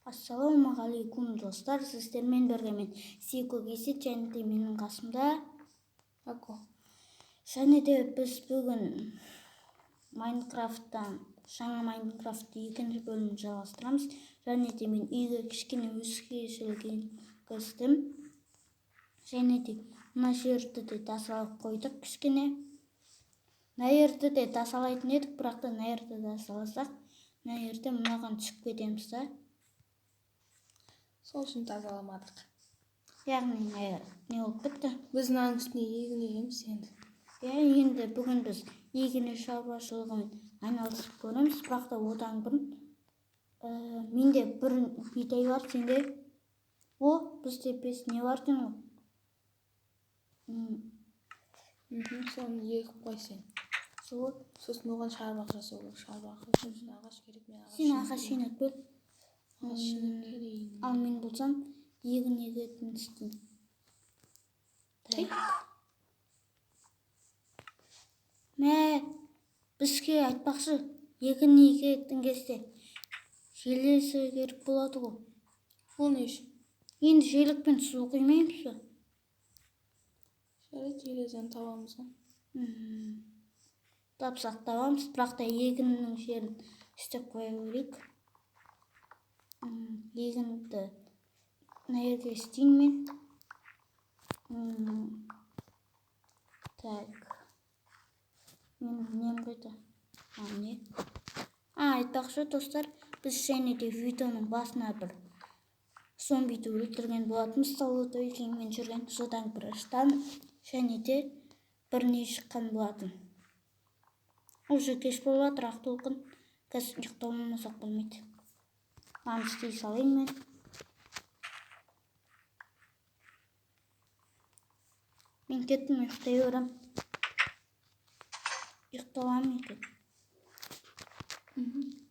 Ассалаумағалейкум, достар! Сіздермен бірге мен, Сико Кесет, және де менің қасымда Ако. Және де біз бүгін Майнкрафттан жаңа Майнкрафт екінші бөлімін жалғастырамыз. Және де мен үйге кішкене өзгешелік енгіздім. Және де мына жерді де тазалап қойдық кішкене. Мына жерді де тазалайтын едік, бірақ та мына жерді тазаласақ, мына жерде мынаған түсіп кетеміз да. Сол үшін тазаламадық. Яғни не болып кетті? Біз мынаның үстіне егін егеміз енді. Иә, енді бүгін біз егін шаруашылығымен айналысып көреміз, бірақ та одан бұрын менде бір бидай бар, сенде? О, бізде бес не бар екен ғой? Соны егіп қой сен. Сол. Сосын оған шарбақ жасау керек. Шарбақ үшін ағаш керек. Мен ағаш Сен ағаш жинап кел. Ағаш жинап келейін. Ал мен болсам егін егетін істеймін. Так. Мә, бізге айтпақшы, егін егетін кезде желесі керек болады ғой. Ол не үшін? Енді желекпен су құймаймыз ба? Жарайды, железені табамыз ғой. Тапсақ табамыз, бірақ та егіннің жерін істеп қоя берейік. Егінді мына жерге істеймін мен. Так. Менің нем қайда? А, не? А, айтпақшы, достар, біз және де видеоның басына бір зомбиді өлтірген болатынбыз, золотой киіммен жүрген, содан бір ыштан және де бір не шыққан болатын. Уже кеш болып жатыр, Ақтолқын. Қазір ұйықтамасақ болмайды. Мынаны істей салайын мен. Мен кеттім, ұйықтай беремін. Ұйықталамын екен.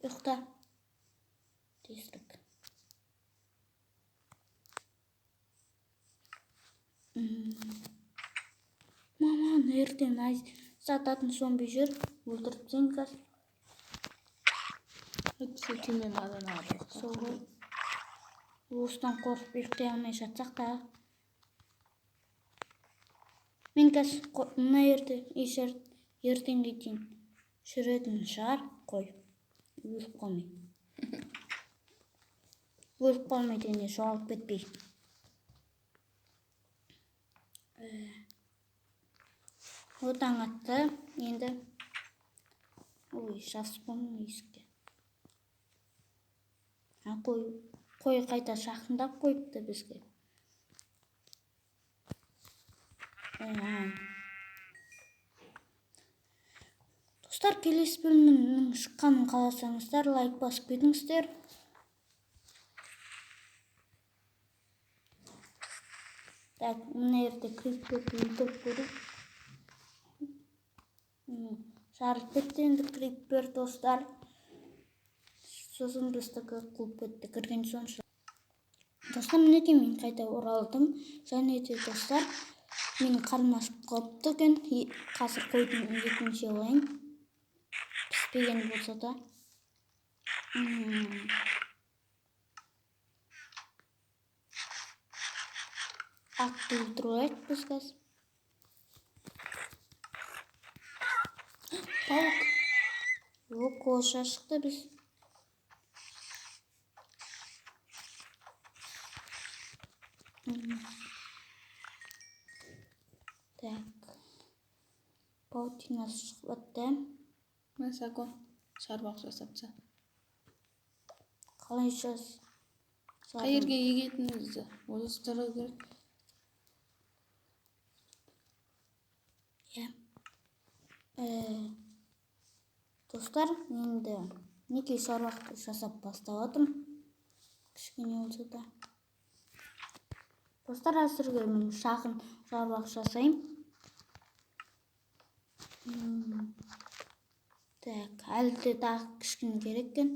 Ұйықта. Тезірек. Мама, мына жерде сататын зомби жүр. Өлтіріп тастайын қазір. Әйтпесе төмен аданаға тоқтап. Сол ғой. Осыдан қорқып ұйықтай алмай жатсақ та. Мен қазір мына жерде ертеңге дейін жүретін шығар қой. Өліп қалмай. Өліп қалмай дене жоғалып кетпей. Одан атты енді. Ой, жас болмай есікте. А, қой қайта жақындап қойыпты бізге. Достар, келесі бөлімнің шыққанын қаласаңыздар, лайк басып кетіңіздер. Так, мына жерде криперді өлтіріп көрейік. Жарылып кетті енді крипер, достар. Сосын біздікі қуып кетті кірген соң. Достар, мінекей мен қайта оралдым. Және де, достар, менің қарным ашып қалыпты екен. Қазір қойдың етін жеп алайын. Піспеген болса да. Атты өлтіріп алайық біз қазір. Паук. О, қоша шықты біз. Так. Паутинасы шығып атты. Мә, Сако, шарбақ жасап таста. Қалай жас? Қай жерге егетінімізді ойластыру керек. Иә. Достар, енді неге шарбақты жасап бастап жатырмын? Кішкене болса да. Достар, әзірге мен шағын шарбақ жасаймын. Так, әлі де тағы кішкене керек екен.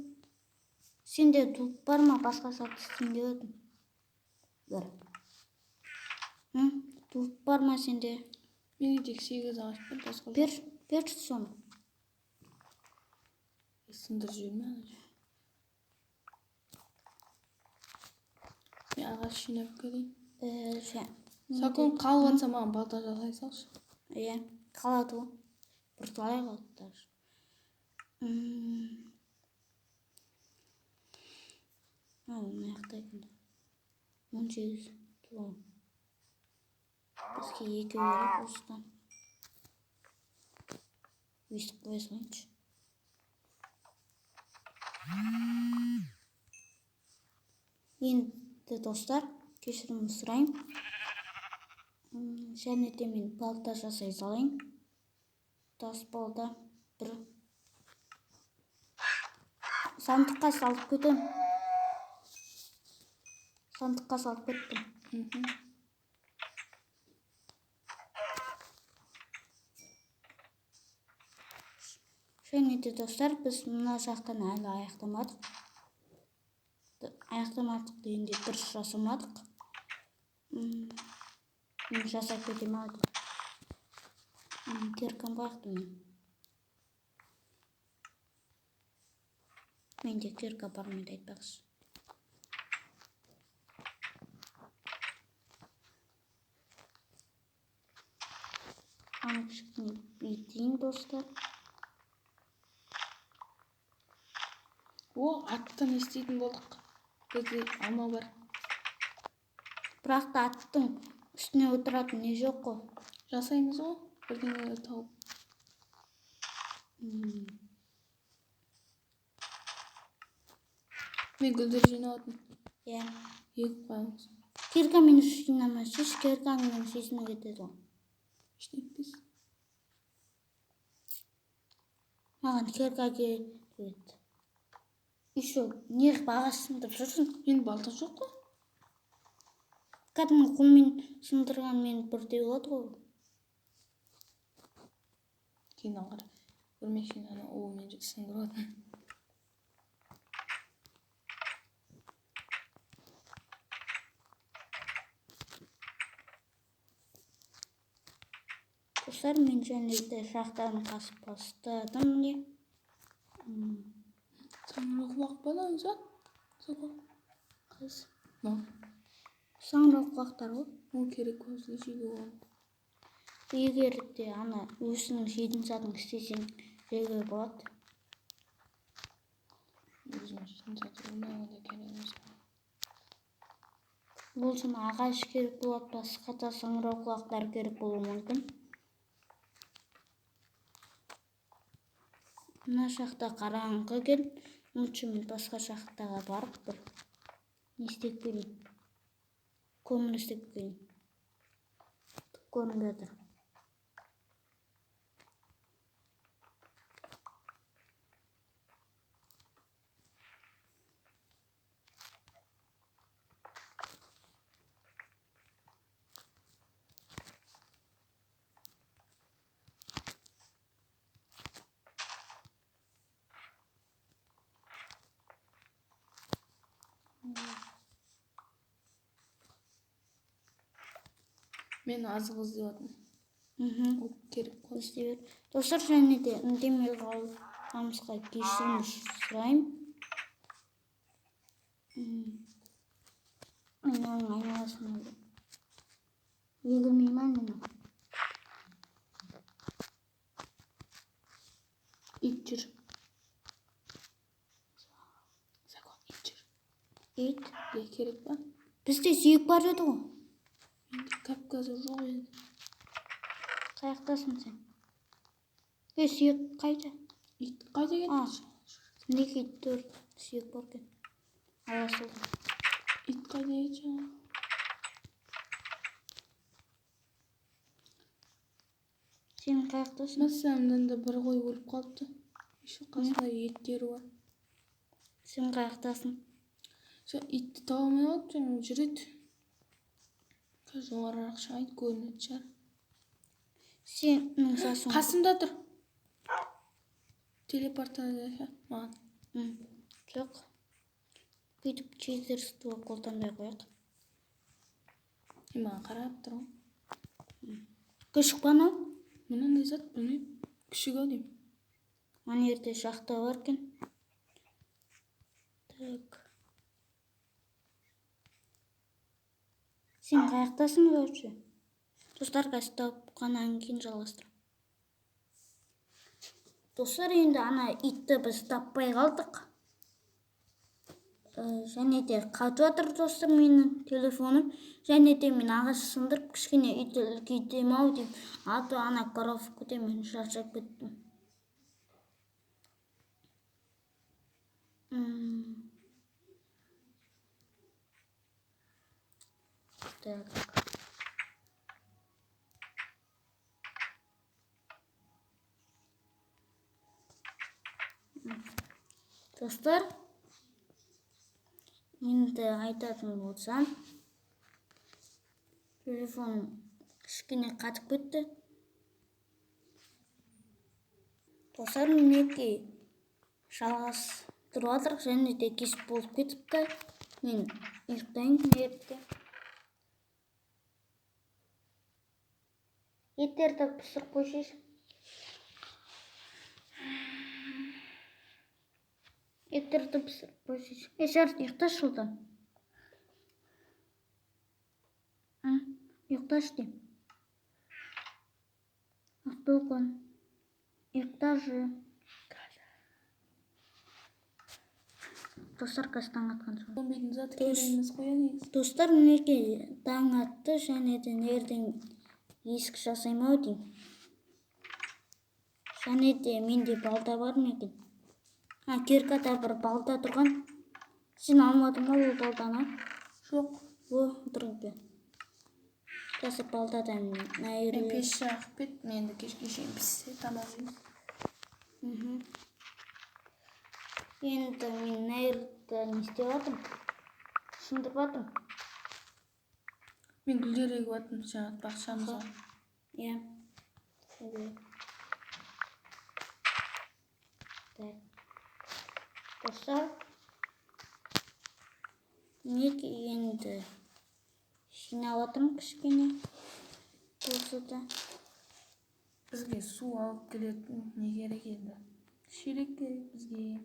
Сенде дуб бар ма? Басқа зат істейін деп едім. Бір. Дуб бар ма сенде? Менде тек 8 ағаш бар, басқа жоқ. Бер, берші соны. Сындырып жіберме ана жерді. Мен ағаш жинап келейін. Сакон қалып жатса маған балта жасай салшы. Иә, қалады ғой. Бірталай қалды даже. Мына жақта екен. 18. Бізге екеу керек осыдан. Өйстіп қоя салайыншы. Енді достар, кешірім сұраймын. Және де мен балта жасай салайын. Тас балта бір сандыққа салып кетемін. Сандыққа салып кеттім. Және де достар, біз мына жақтан әлі аяқтамадық. Аяқтамадық дегенде дұрыс жасамадық. Мен жасап кетемін ау деп. Киркам қаяқты мен? Менде кирка бар ма еді айтпақшы. Аны кішкене бүйтейін, достар. О, атты не істейтін болдық. Бізде алма бар. Бірақ та аттың үстіне отыратын не жоқ қой. Жасаймыз ғой, бірдеңелер тауып. Мен гүлдер жинап. Иә. Егіп қоямыз. Киркамен жинамайсыз, киркамен шешімі кетеді ғой. Ештеңе етпес. Маған кирка керек. Еще неғып ағаш сындырып жүрсің? Енді балта жоқ қой. Кәдімгі қолмен сындырғанмен бірдей болады ғой. Кейін қара. Өрмекшіні ана уымен сындырып алатын. Достар, мен және де шахтаны қасып бастадым міне. Саңырауқұлақ па мынау зат? Саңырауқұлақ. Қайсы? Мынау. Саңырауқұлақтар ғой. Ол керек бізге жеуге болады. Егер де ана өзінің жейтін затын істесең жеуге болады. Өзінің жейтін заты болмай, онда керек емес. Бұл үшін ағаш керек болады, басқа да саңырауқұлақтар керек болуы мүмкін. Мына жақта қараңғы екен. Лучше мен басқа жақтаға барып бір не істеп келейін. Көмір істеп келейін. Түк көрінбей жатыр. Мен азық іздеп жатырмын. Ол керек қой. Іздей бер. Достар, және де үндемей қалғанымызға кешірім сұраймын. Айналаның айналасына егілмей ма мені? Ит жүр. Закон, ит жүр. Ит? Не керек па? Бізде сүйек бар еді ғой. Менде капказы жоқ енді. Қаяқтасың сен? Ей, сүйек қайда? Ит қайда кетті? Мінекей 4 сүйек бар екен. Ала салдым. Ит қайда кетті жаңа? Сен қаяқтасың? Мәселен, мынанда бір қой өліп қалыпты. Еще қасында еттері бар. Сен қаяқтасың? Сол итті таба алмай қалып жаңа жүреді. Қазір жоғарырақ шығайын, көрінетін шығар. Сенің жасың Қасымда тұр. Телепортация маған. Жоқ. Бүйтіп читерство қолданбай қояйық. Маған қарап тұр ғой. Күшік па анау? Мынандай зат білмеймін. Күшік ау деймін. Ана жерде шахта бар екен. Так. Сен қаяқтасың вообще? Достар, қазір тапқаннан кейін жалғастырамын. Достар, енді ана итті біз таппай қалдық. Және де қатып жатыр, достар, менің телефоным. Және де мен ағаш сындырып кішкене үйді үлкейтемін ау деймін. А то ана коровкада мен шаршап кеттім. Так. Достар, енді айтатын болсам, телефон кішкене қатып кетті. Достар, мінекей жалғастырып жатырық, және де кеш болып кетіпті. Мен ұйықтайын ерте. Еттерді пісіріп қойсайшы. Еттерді пісіріп қойсайшы. Е, жарайды, ұйықташы, Сұлтан. Ұйықташы деймін. Ақтолқын, ұйықташы. Достар, қазір таң атқан соң. Зомбидің заты керек емес қой, иә, негізі. Достар, мінекей таң атты, және де ертең есік жасаймын ау деймін. Және де менде балта бар ма екен? А, киркада бір балта тұрған. Сен алмадың ба ол балтаны? Жоқ. О, тұр екен. Қазір балтадан Мен пеш жағып кеттім, енді кешке шейін піссе тамақ жейміз. Енді мен найрды не істеп жатырмын? Сындырып жатырмын. Мен гүлдер егіп жатырмын жаңа бақшамызға. Иә. Так. Достар, мінекей енді жинап жатырмын кішкене болса да. Бізге су алып келетін не керек енді? Шелек керек бізге.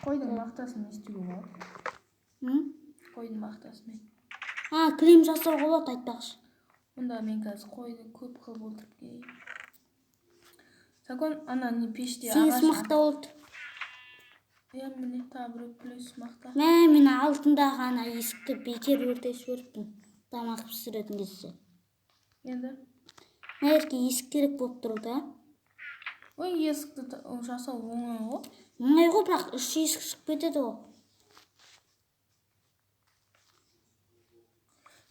Қойдың мақтасын не істеуге болады? Қойдың мақтасымен. А, кілем жасауға болады, айтпақшы. Онда мен қазір қойды көп қылып отырып келейін. Закон, ана не пеште 8 ағаш мақта болды. Иә, міне тағы біреу плюс мақта. Мә, мен алтындағы ана есікті бекер өртеп жіберіппін. Тамақ пісіретін кезде. Енді? Мына жерге есік керек болып тұр да. Ой, есікті жасау оңай ғой. Оңай ғой, бірақ үш есік шығып кетеді ғой.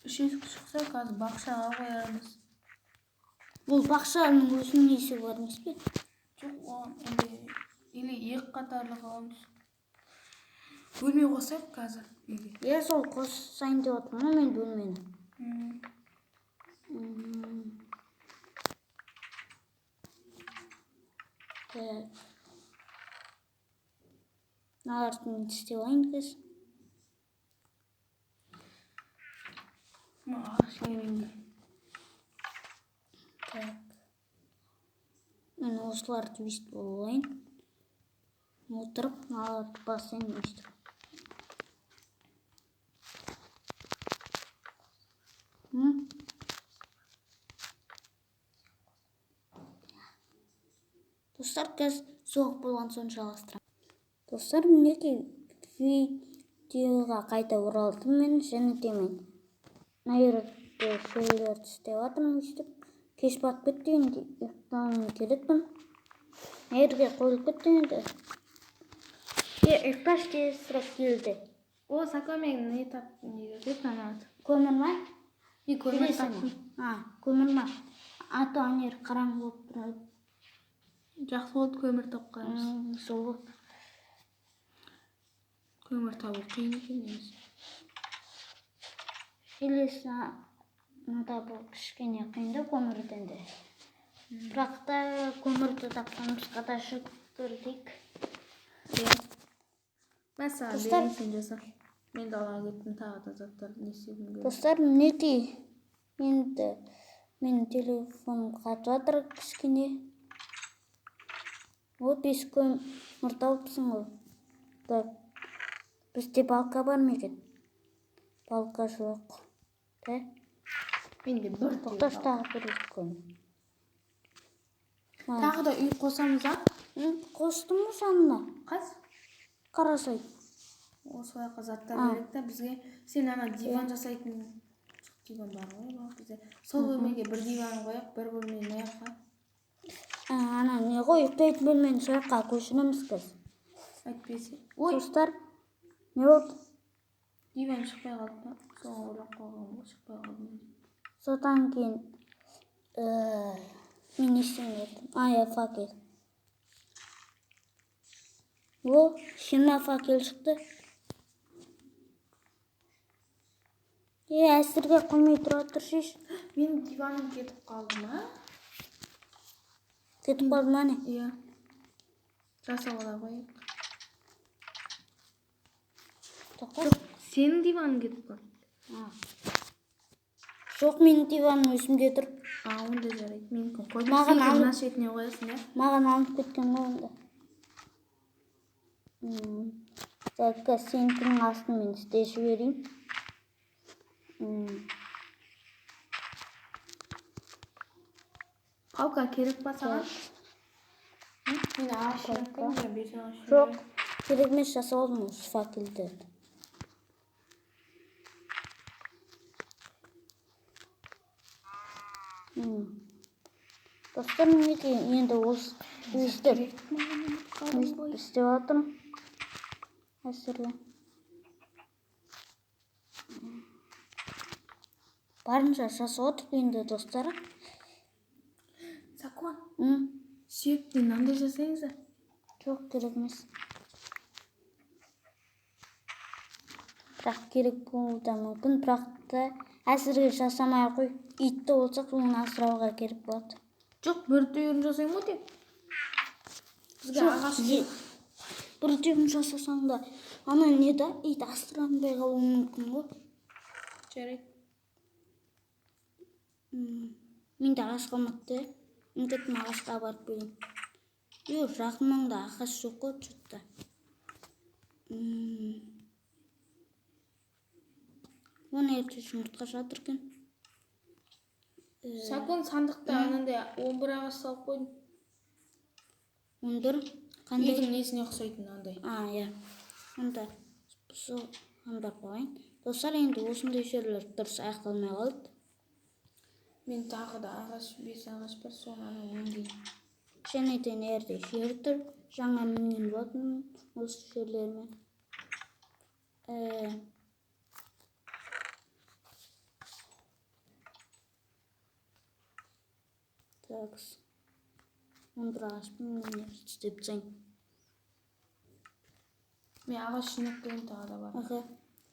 Үш есік шықса, қазір бақшаға қоямыз. Бұл бақшаның өзінің есігі бар емес пе? Жоқ, оған ондай или екі қатарлы қыламыз. Бөлме қосайық қазір үйге. Иә, сол қосайын деп отырмын ғой мен бөлмені. Так. Мыналарды істеп алайын қазір. Ағаш керек. Так. Мен осыларды өйстіп алайын. Отырып, мыналарды басайын өйстіп. Достар, қазір соғып болған соң жалғастырамын. Достар, мінекей видеоға қайта оралдым мен, және де мен мына жерде шөлдерді істеп жатырмын өйстіп. Кеш батып кетті, енді ұйықтауым керекпін. Мына жерге қойылып кетті енді. Е, ұйықташы тезірек келді. О, Сака, мен не таптым, не деп ана аты? Көмір ма? Не, көмір Келесің. таптым. А, көмір ма? А то ана жер қараңғы болып тұрады. Жақсы болды көмір тапқанымыз. Сол ғой. Көмір табу қиын екен негізі. Келесі табу кішкене қиындау көмірден де. Бірақ та көмірді тапқанымызға да шүкір дейік. Иә. Мен саған Достар. берейін, сен жаса. Мен далаға кеттім, тағы да заттарды не істегім келді. Достар, мінекей енді менің телефоным қатып жатыр кішкене. О, 5 көмір тауыпсың ғой. Так, бізде балка бар ма екен? Палка жоқ. Да? Менде бір түйір Тоқташы, палка. тағы бір үлкен. Тағы да үй қосамыз, а? Қостым ғой жанына. Қаз? Қарасай. Осы жаққа заттар А. керек та бізге. Сен ана диван жасайтын, жоқ, диван бар ғой, бар бізде. Сол бөлмеге бір диван қояйық, бір бөлмені мына жаққа. Ана не ғой, ұйықтайтын бөлмені сол жаққа көшіреміз қазір. Әйтпесе. Ой, Достар, не болды? Диван шықпай қалды да. Соны ойлап қалғанмын ғой, шықпай қалды менде. Содан кейін мен не істейін дедім? А, иә, факел. О, жиырма факел шықты. Е, әзірге қоймай тұра тұршы. Менің диваным кетіп қалды ма? Кетіп қалды ма, не? Иә. Жасап ала қояйық. Тоқта. Сенің диваның кетіп қалды. А. Жоқ, менің диваным өзімде тұр. А, онда жарайды. Менікін қойдым. Маған Сенікін алып- мына шетіне қоясың, иә? Маған алып кеткен ғой онда. Так, қазір сенікінің астын мен істеп жіберейін. Палка керек па саған? Мен ағаш жинап келдім, бес ағаш. Жоқ, керек емес, жасап алдым осы факелдерді. Достар, мінекей, енді осы өйстіп өйстіп істеп жатырмын әзірге. Барынша жасап отырмық енді, достар. Закон. Сүйектен мынандай жасаймыз ба? Жоқ, керек емес. Бірақ керек болуы да мүмкін, бірақ та әзірге жасамай ақ қой. Итті болсақ, оны асырауға керек болады. Жоқ, бір түйірін жасаймын ғой деп. Бізге Жоқ, ағаш бір түйірін жасасаң да, ана не да, ит асыранбай қалуы мүмкін ғой. Жарайды. Менде ағаш қалмапты. Мен кеттім, ағашқа барып келейін. Жоқ, жақын маңда ағаш жоқ қой, чё-то. Оны ерте жұмыртқа жатыр екен. Сакон, сандықта анандай 11 ағаш салып қойдым. 11? Қандай? Үйдің несіне ұқсайтын андай. А, иә. Онда сол барып қояйын. Достар, енді осындай жерлер дұрыс аяқталмай қалды. Мен тағы да ағаш, бес ағаш бар, соны ана өңдейін. Және де мына жерде жер тұр. Жаңа мінген болатынмын осы жерлермен. Так. 11 ағашпен мен істеп тастайын. Мен ағаш жинап келемін, тағы да бар. Аха.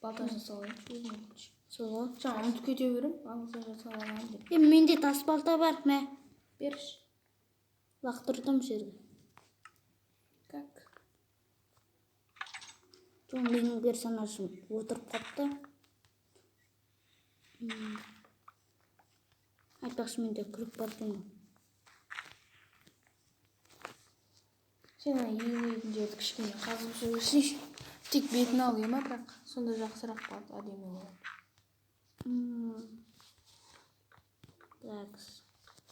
Балта жасап алайыншы өзіме бірінші. Сол ғой. Жаңа ұмытып кете беремін, балта жасап аламын деп. Е, менде тас балта бар, мә. Берші. Лақтырдым жерге. Как? Жоқ, менің персонажым отырып қалыпты. Айтпақшы, менде күрек бар екен ғой. Сен ана егілетін жерді кішкене қазып жіберсейші. Тек бетін ал, ема, бірақ сонда жақсырақ болады, әдемі болады. Так.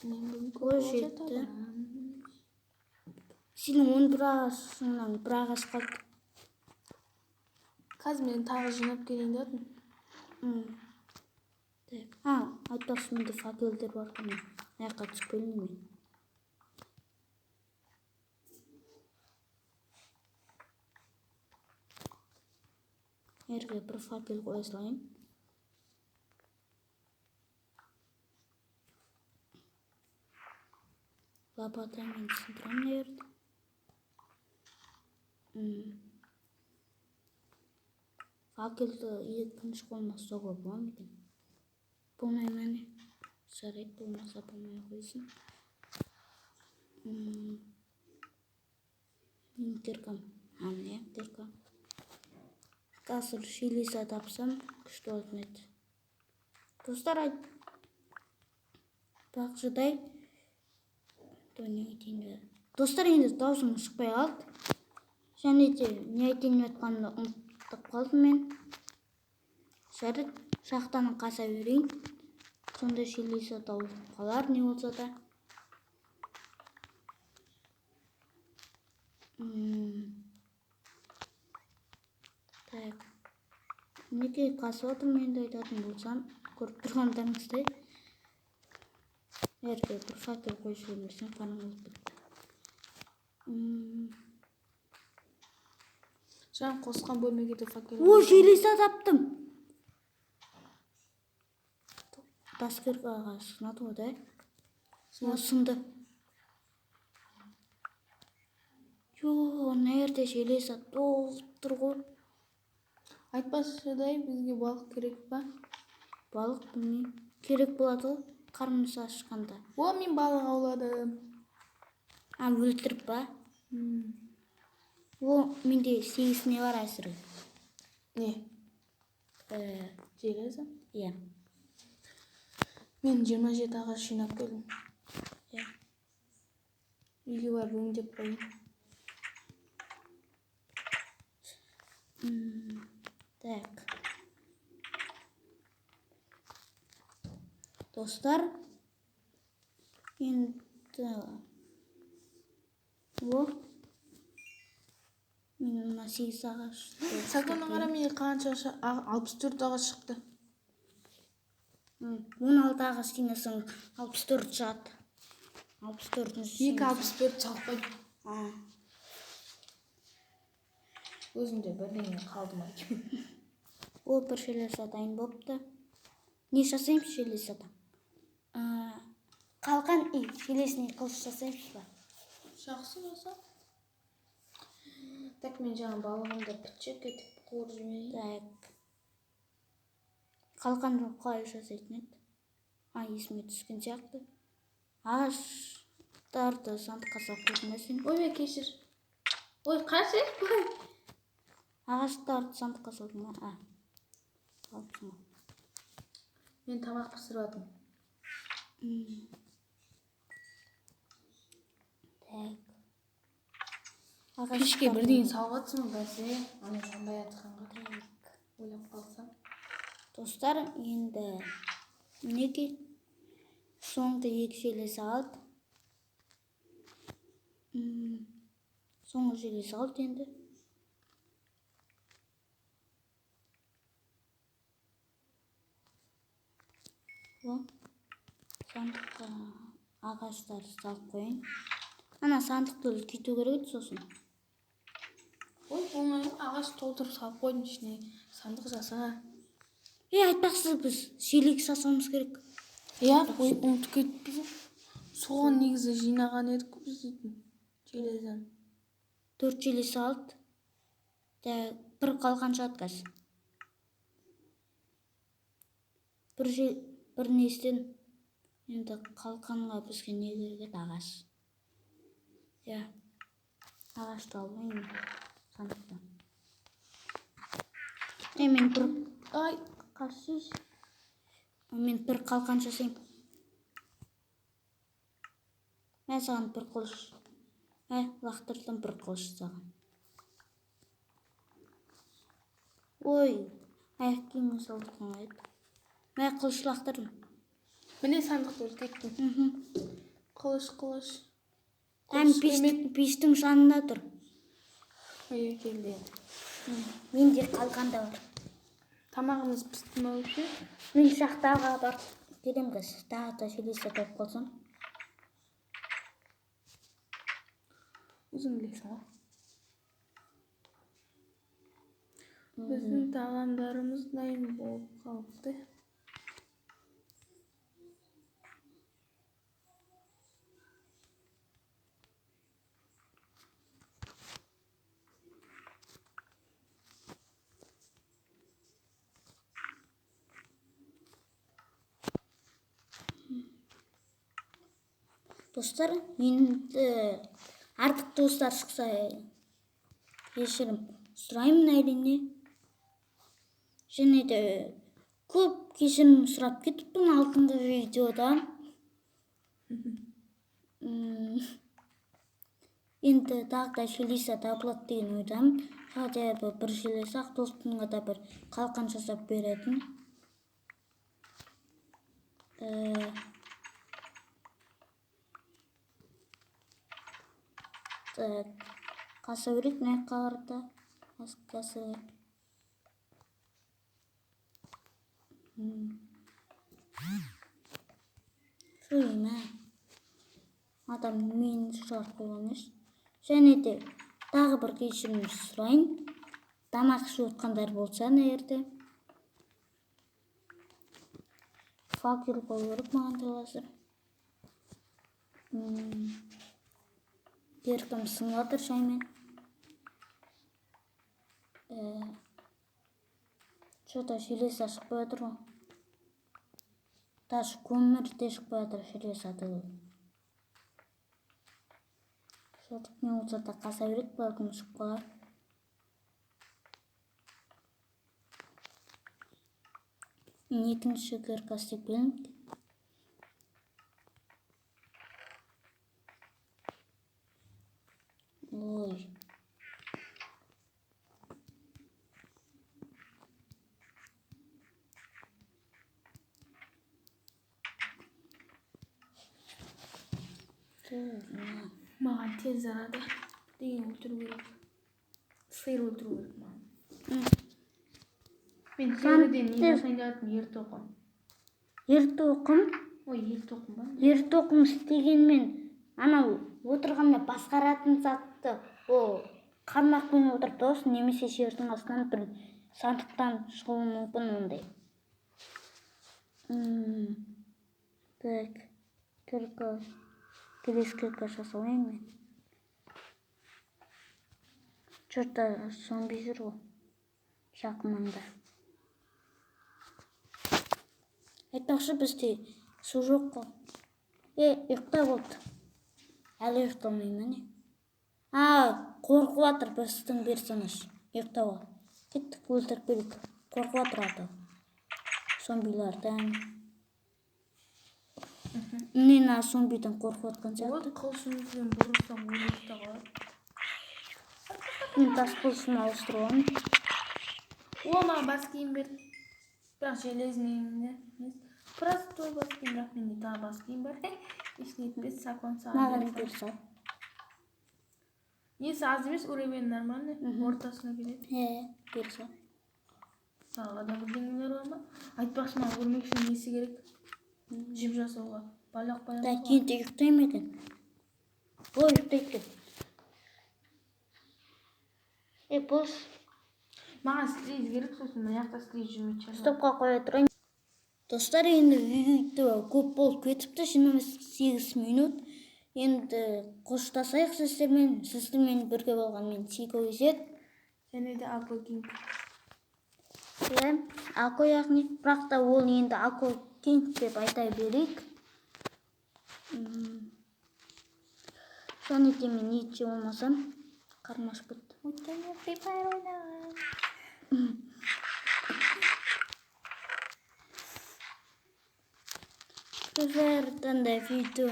Мен бүгін көп Ой, олжа жетті. табамын. Сенің 11 ағашыңнан бір ағаш қалды. Қазір мен тағы жинап келейін деп жатырмын. Так. А, айтпақшы, менде факелдер бар екен. Мына жаққа түсіп келдім мен. Жерге бір факел қоя салайын. Лопатамен сындырамын мына жерді. Факелді екінші қолыма ұстауға бола ма екен? Болмай ма, не? Жарайды, болмаса болмай қойсын. Менің киркам. А, міне кирка. Қазір железо тапсам, күшті болатын еді. Достар, айтпақшыдай, не айтайын деп. Достар, енді даусым шықпай қалды. Және де не айтайын деп жатқанымды ұмытып қалдым мен. Жарайды, шахтаны қаза берейін. Сонда железо тауып қалар, не болса да. Так. Мінекей қазып отырмын енді айтатын болсам, көріп тұрғандарыңыздай. Жерге бір факел қойып жібермесем қараңғы болып кетті. Жаңа қосқан бөлмеге де факел. О, железо таптым. Таскеркаға сынады ғой да? О, сынды. Йо, мына жерде железо толып тұр ғой. Айтпақшыдай, бізге балық керек па? Балық білмеймін. Керек болады ғой, қарнымыз ашқанда. О, мен балық ауладым. А, өлтіріп па? О, менде 8 не бар әзір. Не? Железо? Иә. Мен 27 ағаш жинап келдім. Иә. Үйге барып өңдеп қояйын. Так. Достар, енді о, мен мына 8 ағаш. Саканы қара, менде қанша 64 ағаш шықты. 16 ағаш жинасаң 64 шығады. 64-ші. Екі 64 салып қойдым. Өзімде бірдеңе қалды ма екен? О, бір железо дайын болыпты. Не жасаймыз железодан? Қалқан и железный қылыш жасаймыз ба? Жақсы болса. Так, мен жаңа балығымды пітшек етіп қуырып жіберейін. Так. Қалқан қалай жасайтын еді? А, есіме түскен сияқты. Ағаштарды сандыққа салып қойдың ба сен? Ой, бе, кешір. Ой, қашыр. Ағаштарды сандыққа салдың ба? А, салыпсың ғой. Мен тамақ пісіріп жатырмын. Так. Пешке бірдеңе салып жатсың ба, бәсе? Ана жанбай жатқанға. Так. Ойлап қалсам. Достар, енді мінекей соңғы 2 железо қалды. Соңғы железо қалды енді. О, сандыққа ағаштарды салып қояйын. Ана сандықты үлкейту керек еді сосын. Ой, оңай ғой, ағаш толтырып салып қойдым ішіне. Сандық жаса. Ей, айтпақшы, біз шелек жасауымыз керек. Иә, ой, ұмытып кетіппіз ғой. Соған негізі жинаған едік қой біз дейтін железоны. 4 железо алды. Так, бір қалған шығады қазір. Бір бір нестен енді қалқанға бізге не керек еді? Ағаш. Иә, ағашты алмаймын сандықтан. Е, мен бір Ай, қарсы. Мен бір қалқан жасаймын. Мә саған бір қылыш. Мә, лақтырдым бір қылыш саған. Ой, аяқ киімін салып қалай еді. Мә, қылыш лақтырдым. Міне сандықты үлкейттім. Қылыш, қылыш. Әм, Қылыш келмеді. пештің жанында тұр. Ой, келді енді. Менде қалқан да бар. Тамағымыз пісті ме вообще? Мен шахтаға барып келемін қазір. Тағы да железо тауып қалсам. Өзің білесің ғой. Біздің тағамдарымыз дайын болып қалыпты. Достар, енді артық достар шықса кешірім сұраймын әрине. Және де көп кешірім сұрап кетіппін алдыңғы видеода. Енді тағы да железо табылады деген ойдамын. Хотя бы бір железо ақ достымға да бір қалқан жасап беретін. Так, қаса берейік мына жаққа қарата. Қаса. Фу, мә. Адам мені шығарып қойған еш. Және де тағы бір кешірім сұрайын. Тамақ ішіп отқандар болса ана жерде. Факел қою керек маған қазір. Еркім сынып жатыр шаймен. Что-то железо шықпай жатыр ғой. Даже көмір де шықпай жатыр железо түгіл. Что-то не болса да қаза берейік, бәлкім шығып қалар. Екінші кирка істеп келейін. Ой. Маған тез арада деген өлтіру керек. Сиыр өлтіру керек маған. Мен теріден не жасайын деп жатырмын? Ер тоқым. Ер тоқым? Ой, ел тоқым ба? Ер тоқым істегенмен анау отырғанда басқаратын затты ол қармақпен отырып тұрасың, немесе жердің астынан бір сандықтан шығуы мүмкін ондай. Так, кирка, келесі кирка жасалайын мен. Чё-то зомби жүр ғой жақын маңда. Айтпақшы, бізде су жоқ қой. Ұйықта болды. Әлі ұйықтамай ма не? А, қорқып жатыр біздің персонаж. Ұйықтауға. Кеттік, өлтіріп келейік. Қорқып жатыр аты. Зомбилардан. Міне мына зомбиден қорқып жатқан сияқты. Ой, қылышымызбен бұрылсақ өліп те қалады. Мен тас қылышымды ауыстырып аламын. О, маған бас киім берді. Бірақ железный емес. Простой бас киім, бірақ менде тағы бас киім бар. Ештеңе етпес, сакон саған Маған бере бер саламын. сал. Несі аз емес, уровень нормальный, ортасына келеді. Бер сал. Тағы да бірдеңелер бар ма? Айтпақшы, маған өрмекшінің несі керек? Жіп жасауға. Балақ Да, баяқ. енді ұйықтай ма екен? Ой, ұйықтайды екен. Бос. Маған слиз керек, сосын мына жақта слиз жүрмейтін шығар. Стопқа қоя тұрайын. Достар, енді видео көп болып кетіпті, 28 минут. Енді қоштасайық сіздермен. Сіздермен бірге болған мен Сико Изет. Және де Ако Кинг. Иә, Ако яғни, бірақ та ол енді Ако Кинг деп айта берейік. Және де мен ет жеп алмасам, қарным ашып кетті. Өйткені Free Fire ойнаған. Free Fire'дан да видео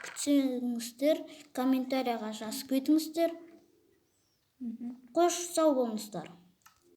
күтсеңіздер, комментарияға жазып кетіңіздер. Қош, сау болыңыздар.